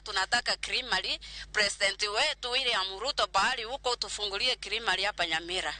Tunataka creamery, president wetu William Ruto pahali huko tufungulie creamery hapa Nyamira.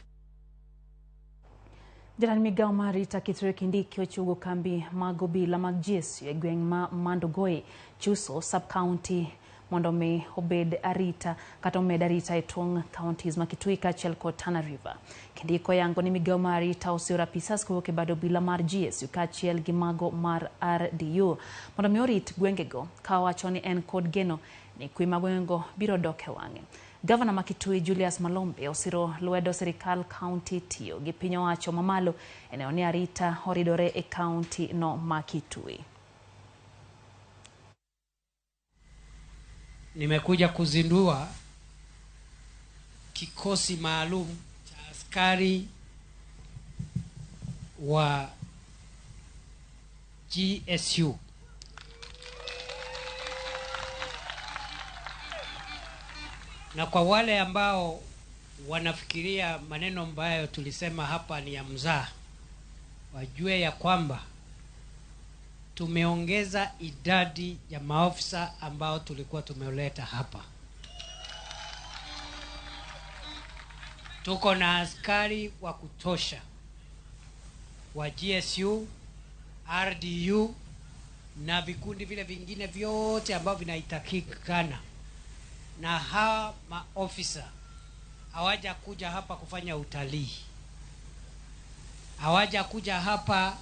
Jatend migao mar arita Kithure Kindiki ochuogo kambi mag obila mag GSU e gweng' ma Mandogoi, Chuso sub-county mondo mi obed arita kata omed arita e tong' counties ma Kitui kaachiel kod Tana River. Kindiki oyango ni migao mar arita oseoro apisas kowuok e bad obila mar GSU kaachiel gi mago mar RDU mondo mi orit gwengego ka owacho ni en kod geno ni kwe ma gwengego biro dok e wang'e. Gavana ma Kitui Julius Malombe osiro lwedo sirikal county tiyo gi piny owacho mamalo e neno ni arita oridore e county no ma Kitui. Nimekuja kuzindua kikosi maalum cha askari wa GSU. Na kwa wale ambao wanafikiria maneno ambayo tulisema hapa ni ya mzaha, wajue ya kwamba tumeongeza idadi ya maofisa ambao tulikuwa tumeleta hapa. Tuko na askari wa kutosha wa GSU, RDU na vikundi vile vingine vyote ambavyo vinahitajikana. Na hawa maofisa hawajakuja hapa kufanya utalii, hawajakuja hapa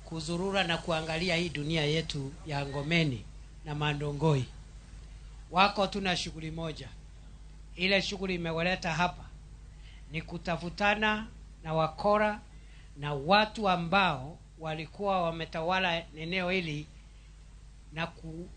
kuzurura na kuangalia hii dunia yetu ya Ngomeni na Mandongoi. Wako tuna shughuli moja. Ile shughuli imewaleta hapa ni kutafutana na wakora na watu ambao walikuwa wametawala eneo hili na kuzorota.